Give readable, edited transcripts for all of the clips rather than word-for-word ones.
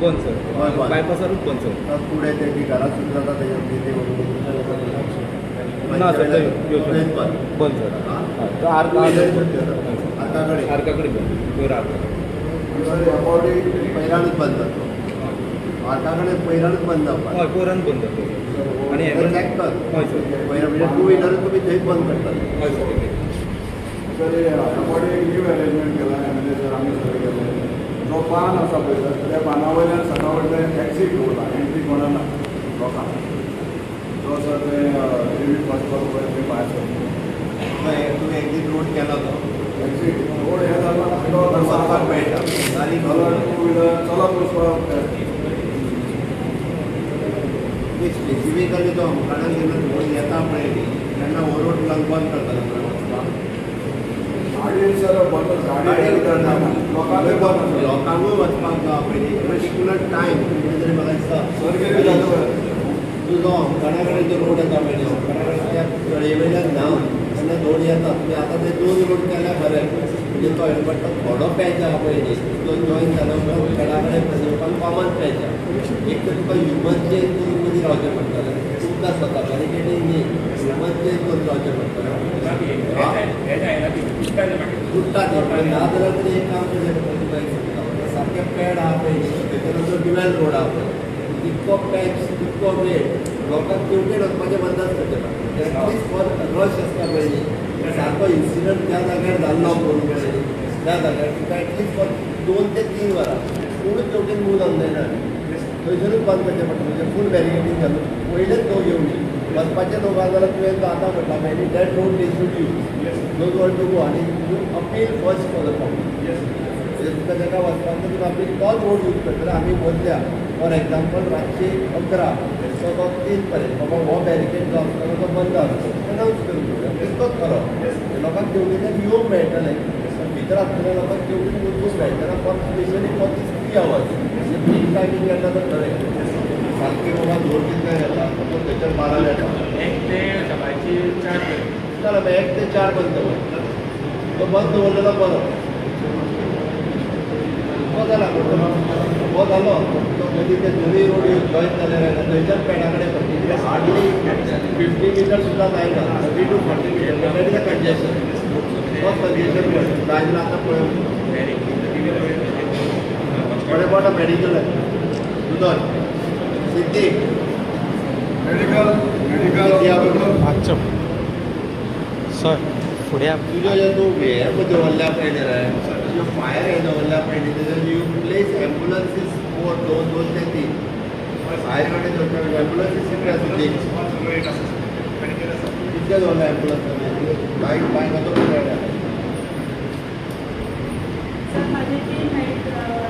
बंद सर, बायपासारूच बंद सर. फुडें ते घरात सुद्दां जाता तेजेर. ना सर, बंद सर. आर्का कडेन, आर्का कडेन बंद, वयर आर्का कडेन पयरानूच बंद जाता. आर्का कडेन पयरानूच बंद जावपा. हय, पयरान बंद जाता. आनी चॅक कर. हय सर, पयर म्हणजे टू व्हिलर तुमी थंयच बंद करतात. हय सर. सर, ह्या फावटी एक न्यू अरेंजमेंट केला एम.एल.ए. सर, आमी सगळें केलें. जो पान आसा पळय सर, त्या पाना वयल्यान सकाळ वयल्यान एक्सीट दवरला, एंट्री कोणा ना लोकांक. तो सर ते देवी वचपाक पळय थंय भायर सरता. तुवें एक्झीट रोड केला तो? एक्झीट रोड हे जाला, वचपाक मेळटा. आनी टू व्हिलर चलत वचपाक. स्पेसिफिकली तो अमकाणाक जेन्ना रोड येता पळय न्ही, तेन्ना हो रोड बंद करता वचपाक. गाडी सर बंद, गाडी लोकांकूय बंद, लोकांकूय वचपाक जाय पयलीं पर्टिक्युलर टायम कितें तरी. म्हाका दिसता सर कितें, तुजो अमकाणा कडेन जो रोड येता पळय न्ही, अमकाणा कडेन त्या तळे वयल्यान धांवन तेन्ना रोड येता. तुमी आतां ते दोन रोड केल्यार बरें, म्हणजे तो पडटा थोडो पॅच आहा पळय न्ही, तो जॉयन जालो उपरांत पेडा कडेन येवपाक कॉमन पॅच आहा. एक तर तुका ह्युमन चेन करून मदीं रावचें पडटलें तुमकां स्वता, बॅरिकेडींग न्ही, ह्युमन चेन करून रावचें पडटलें. तुट्टा ते. पण ना जाल्यार तरी एक काम करचें पडटलें तुका, एक सांगता, सारकें पेड आहा पळय न्ही, थंयसर जो ड्युएल रोड आहा पळय, तितको पॅच तितको वेळ लोकांक तेवटेन वचपाचें बंदच करचें पडटा. एटलीस्ट फॉर रश आसता पळय न्ही, सारको इन्सिडंट त्या जाग्यार जाल्लो करून पळय न्ही, त्या जाग्यार तुका एटलीस्ट फॉर 2 ते 3 वरां कोणूच तेवटेन मूव जावंक जायना, थंयसरूच बंद करचें पडटा. म्हणजे फूल बॅरिकेडींग घालून पयलेच लोक येवनी वचपाचे लोक आसा जाल्यार तुवें तो आतां म्हटला पळय, that road they should use those want to go. आनी you appeal first for the public. म्हणजे तुका ताका वचपाक तुका अपील तोच रोड यूज करतले. आमी मदल्या फॉर एग्जाम्पल रातची 11 3:15 पर्यंत बाबा हो बॅरिकेड जो आसतलो तो बंद आसतलो अनावन्स करून दवरया, तितकोच खरो. लोकांक तेवटेच्यान येवंक मेळटलें, पण भितर आसतल्या लोकांक तेवटेन वचूंक मेळटलें for specially for these 3 hours. म्हणजे पीक टायमींग येता तर खरें सारकें बाबा दोन कितल्यांक येता, सपोज थंयच्यान 12 येता, 1 ते सकाळची 4 पर्यंत. चला 1 ते 4 बंद दवर, तो बंद दवरलेलो बरो. हो जाला, हो जालो तो मदीं ते दोनूय रोड जॉयन जाले थंयच्यान पेडा कडेन पडटा, हार्डली 50 मिटर सुद्दां जायना, 30 to 40 meter. That is a congestion. तो कंजेशन जाय जाल्यार आतां पळय थोडे मोठो मेडिकल दुदन सिद्दीक मेडिकल मेडिकल. अच्छा सर, फुडें तुज्यो जे तूं हें दवरल्या पळय न्ही रे, तुज्यो फायर हें दवरल्या पळय न्ही, तेजेर you place ambulances 4, 2, 2 ते 3 फायर कडेन दवरच्या. एम्बुलन्सीस कितले आसा सिद्दीक? कितले दवरल्या एम्बुलन्स? बायक बायक तो मेळटा. सर, माझे 3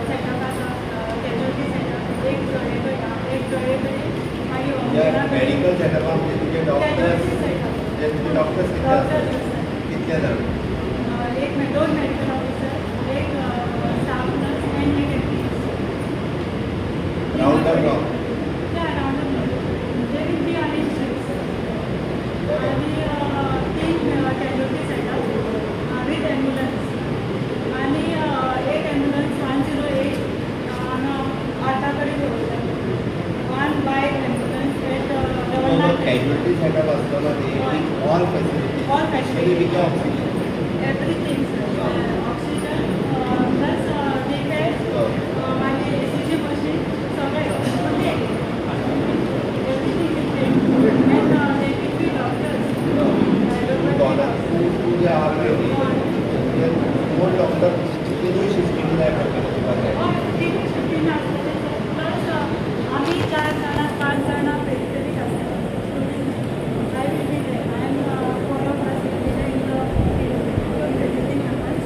सेटअप आसा, कॅज्युअलिटी सेटअप, एक जळे कडेन, एक जळे कडेन, मागीर मेडिकल सेटअपाक म्हणजे तुजे डॉक्टर्स, तुजे डॉक्टर्स कितले आसा? कितले जाण? एक 2 मेडिकल ऑफिसर, एक स्टाफ नर्स आनी एक ambulance. Round the clock? या, रावंड the clock, म्हणजे विथ the आनी आणि 3 कॅज्युअलिटी सेटअप विथ एम्बुलन्स आणि एक एम्बुलन्स 108 हांगा आर्का कडेन दवरल्या, 1 bike ambulance at Ravalnath. Casualty setup आसतलो न्ही, all facility? All facility. With oxygen? Everything sir, oxygen plus day मागीर एसीची मशीन सगळें, fully everything is and three doctors. तूं जे आहा पळय न्ही, दोन डॉक्टर तिनूय शिफ्टींनी जाय पडटले तुका ते. हय, तिनूय शिफ्टीन आसतले सर, प्लस आमी 4 जाणां 5 जाणां पेरिफेरीक आसता. I will be there. I am 4 of us will be there in the 15 members.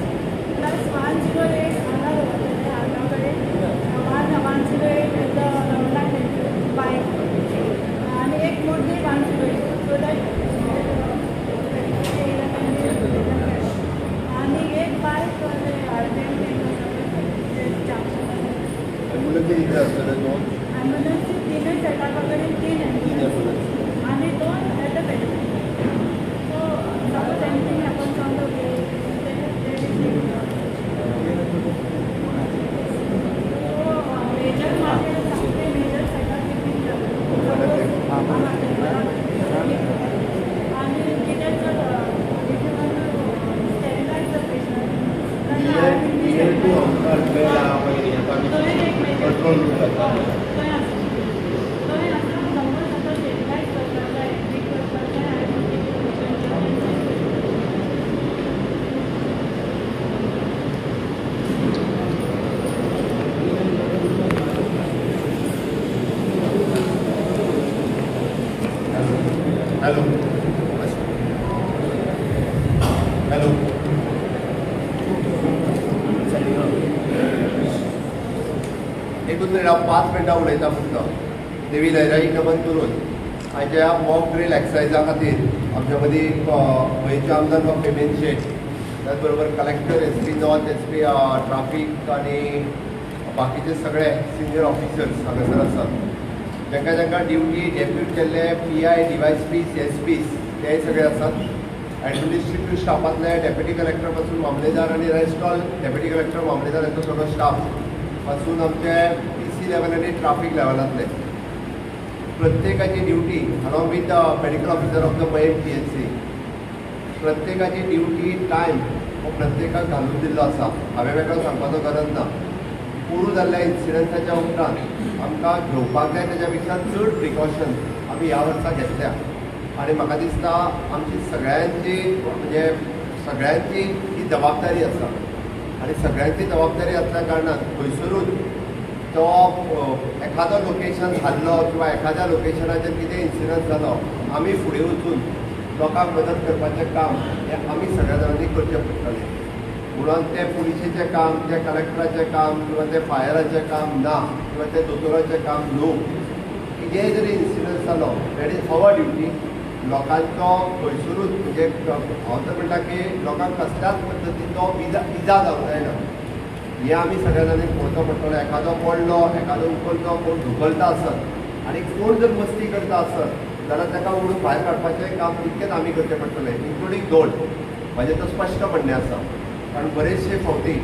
Plus 108 हांगा दवरतले आर्का कडेन, 108 at the Ravalnath bike आनी एक मोडली 108, सो that आनी एक बायक आर.पी.एम. एम्बुलन्सी कितले आसतले? 2? एम्बुलन्सी तिनूय सेटअपा कडेन 3 3 एम्बुलन्स एम्बुलन्स आनी 2 at the periphery. So suppose anything happens on the way, so major माझे कंट्रोल रूम. थंय आसा, थंय आसा. सपोज आतां स्टेबिलायज करपाक जाय, एडमीट करपाक जाय, I will take hello hello, एकूच मिनट, हांव 5 मिनटां उलयता फक्त. देवी लयराईक नमन करून आयच्या ह्या मॉक ड्रील एक्सरसायजा खातीर आमच्या मदीं गोंयचे आमदार बाब हेमंत शेट, त्याच बरोबर collector, S P north, S P traffic आनी बाकीचे सगळे सिनियर ऑफिसर्स हांगासर आसात. जांकां जांकां ड्युटी डेप्यूट केल्ले P I, DYSPs, S Ps तेय सगळे आसात. ॲडमिनिस्ट्रेटीव स्टाफांतले डेप्युटी कलेक्टर पासून मामलेदार आनी रेस्ट ऑल डेप्युटी कलेक्टर, मामलेदार हांचो सगळो स्टाफ पासून आमचे पी सी लेवल आनी ट्राफीक लेवलांतले प्रत्येकाची duty along with medical officer of the Mayem P H C प्रत्येकाची ड्युटी टायम हो प्रत्येकाक घालून दिल्लो आसा. हांवें वेगळो सांगपाचो गरज ना. पोरूं जाल्ल्या इन्सिडंटाच्या उपरांत आमकां घेवपाक जाय तेज्या पेक्षा चड प्रिकॉशन आमी ह्या वर्सा घेतल्या आनी म्हाका दिसता आमची सगळ्यांची म्हणजे सगळ्यांची ही जबाबदारी आसा आनी सगळ्यांची जबाबदारी आसल्या कारणान खंयसरूच तो एखादो लोकेशन हाल्लो किंवा एखाद्या लोकेशनाचेर कितें इन्सिडंट जालो, आमी फुडें वचून लोकांक मदत करपाचें काम हें आमी सगळ्या जाणांनी करचें पडटलें. म्हणून तें पुलिशेचें काम, तें कलेक्टराचें काम किंवा तें फायराचें काम ना किंवा तें दोतोराचें काम न्हू. कितेंय जरी इन्सिडंट जालो that is our duty. लोकांचो खंयसरूच म्हणजे हांव तर म्हणटा की लोकांक कसल्याच पद्दतीचो इजा जावंक जायना हें आमी सगळ्या जाणांनी पळोवचो पडटलो. एखादो पडलो, एखादो उखलतो, कोण धुकलता आसत आनी कोण जर मस्ती करता आसत जाल्यार ताका ओडून भायर काडपाचें काम तितकेंच आमी करचें पडटलें, इन्क्लुडींग गोल्ड. म्हाजें तर स्पश्ट म्हणणें आसा, कारण बरेचशे फावटी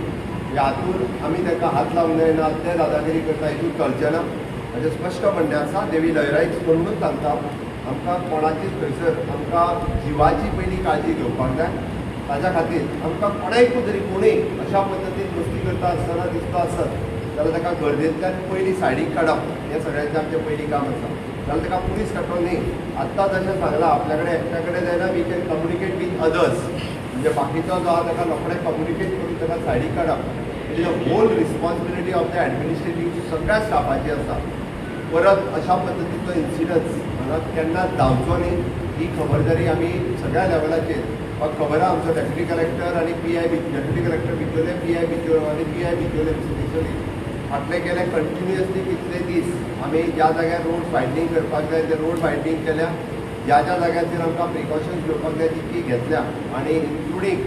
हातून आमी तांकां हात लावंक जायना, ते दादागिरी करता, हितून चलचें ना. म्हाजें स्पश्ट म्हणणें आसा, देवी लयराईक म्हणूनच सांगता, आमकां कोणाचीच थंयसर आमकां जिवाची पयली काळजी घेवपाक जाय. ताज्या खातीर आमकां कोणायकूय जरी कोणूय अशा पद्दतीन मस्ती करता आसतना दिसता आसत जाल्यार ताका गर्देंतल्यान पयलीं सायडीक काडप हें सगळ्यांचें आमचें पयलीं काम आसा. जाल्यार ताका पुलीस काडटलो न्ही. आत्तां जशें सांगलां आपल्या कडेन एकट्या कडेन जायना, we can communicate with others, म्हणजे बाकीचो जो आहा ताका रोखडें कम्युनिकेट करून ताका सायडीक काडप. It is a whole responsibility of the administrative सगळ्या स्टाफाची आसा. परत अशा पद्दतीचो इन्सिडंट्स हांगा केन्ना जावचो न्ही ही खबरदारी आमी सगळ्या लेवलाचेर खबर आहा. आमचो डेप्युटी कलेक्टर आनी P I deputy collector Bicholim, P I Bicholim आनी पी I Bicholim specially फाटले गेले कंटिन्युअसली कितले दीस आमी ज्या जाग्यार रोड वायडनींग करपाक जाय ते रोड वायडनींग केल्या, ज्या ज्या जाग्याचेर आमकां प्रिकॉशन्स घेवपाक जाय तितकी घेतल्या आनी इन्क्लुडींग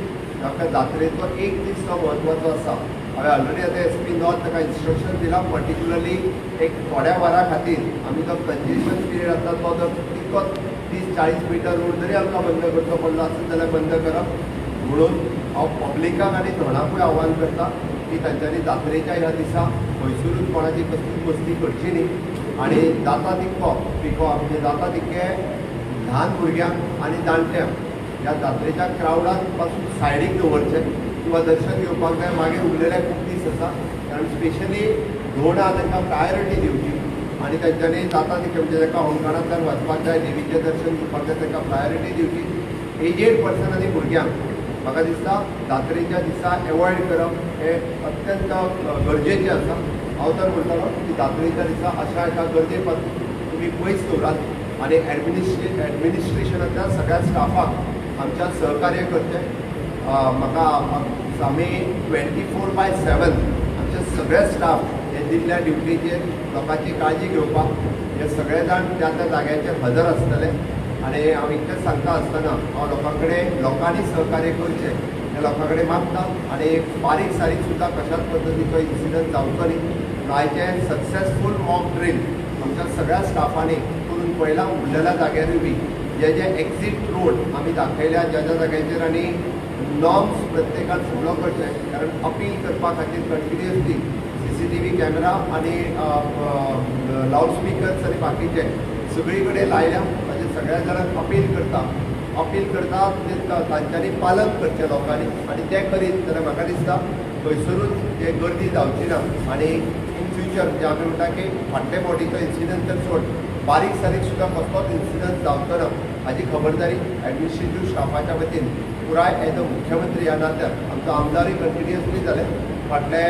आमकां जात्रेचो एक दीस तो म्हत्वाचो आसा. हांवें ऑलरेडी आतां एस पी नॉर्थ ताका इन्स्ट्रक्शन दिलां, पर्टिक्युलरली एक थोड्या वरां खातीर आमी जो कंजेशन पिरियड आसता तो जर तितको 30-40 मिटर रोड जरी आमकां बंद करचो पडलो आसत जाल्यार बंद करप. म्हणून हांव पब्लिकाक आनी धोणाकूय आव्हान करता की तांच्यांनी जात्रेच्या ह्या दिसा खंयसरूच कोणाची कसलीच मस्ती करची न्ही आनी जाता तितको पिको म्हणजे जाता तितके ल्हान भुरग्यांक आनी जाणट्यांक ह्या जात्रेच्या क्रावडान पासून सायडीक दवरचें किंवा दर्शन घेवपाक जाय. मागीर उरलेले खूब दीस आसा, कारण स्पेशली धोण आहा तांकां प्रायोरिटी दिवची आनी तांच्यांनी जाता तितकें म्हणजे तांकां होमखणांतल्यान वचपाक जाय, देवीचें दर्शन घेवपाक जाय, तांकां प्रायोरिटी दिवची. एजेड पर्सन आनी भुरग्यांक म्हाका दिसता जात्रेच्या दिसा एवॉयड करप हें अत्यंत गरजेचें आसा. हांव तर म्हणटलो की जात्रेच्या दिसा अशा एका गरजे पासून तुमी पयस दवरात आनी ॲडमिनिस्ट्रेशनांतल्या सगळ्या स्टाफाक आमच्या सहकार्य करचें. म्हाका आमी 24/7 आमचे सगळे स्टाफ हे दिल्ल्या ड्युटीचेर लोकांची काळजी घेवपाक हे सगळे जाण त्या त्या जाग्याचेर हजर आसतले. आनी हांव इतलेंच सांगता आसतना हांव लोकां कडेन लोकांनी सहकार्य करचें हें लोकां कडेन मागता आनी बारीक सारीक सुद्दां कशाच पद्दतीचो इन्सिडंट जावचो न्ही. आयचें सक्सेसफूल मॉक ड्रील आमच्या सगळ्या स्टाफांनी करून पळयलां. उरलेल्या जाग्यारूय बी जे जे एक्झीट रोड आमी दाखयल्या ज्या ज्या जाग्याचेर आनी नॉर्म्स प्रत्येकान फॉलो करचे, कारण अपील करपा खातीर कंटिन्युअसली CCTV camera आनी लावडस्पिकर्स आनी बाकीचे सगळी कडेन लायल्या. ताजेर सगळ्या जाणांक अपील करता, अपील करता ते तांच्यांनी पालन करचें लोकांनी आनी तें करीत जाल्यार म्हाका दिसता खंयसरूच जे गर्दी जावची ना आनी इन फ्युचर फ्युचर म्हणजे आमी म्हणटा की फाटले फावटीचो इन्सिडंट तर सोड, बारीक सारीक सुद्दां कसलोच इन्सिडंट जावचो ना हाजी खबरदारी एडमिनिस्ट्रेटीव स्टाफाच्या वतीन पुराय एज अ मुख्यमंत्री ह्या नात्यान आमचो आमदारूय कंटिन्युअसली जाले फाटले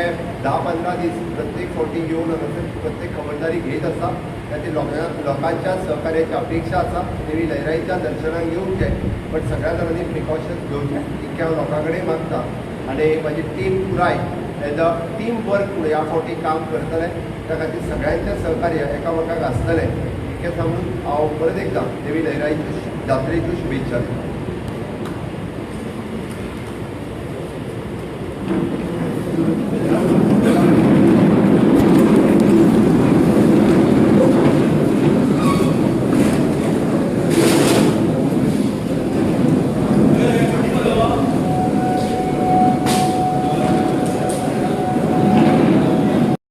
10-15 दीस प्रत्येक फावटी येवन हांगासर प्रत्येक खबरदारी घेत आसा. त्या लोकांच्या सहकार्याची अपेक्षा आसा. देवी लयराईच्या दर्शनाक येवचें, बट सगळ्या जाणांनी प्रिकॉशन्स घेवचें इतकें हांव लोकां कडेन मागता. आनी म्हाजी टीम पुराय एज अ टीम वर्क म्हणून ह्या फावटी काम करतलें. त्या खातीर सगळ्यांचें सहकार्य एकामेकाक आसतलें इतकें सांगून हांव परत एकदां देवी लयराईच्यो जात्रेच्यो शुभेच्छा दितां.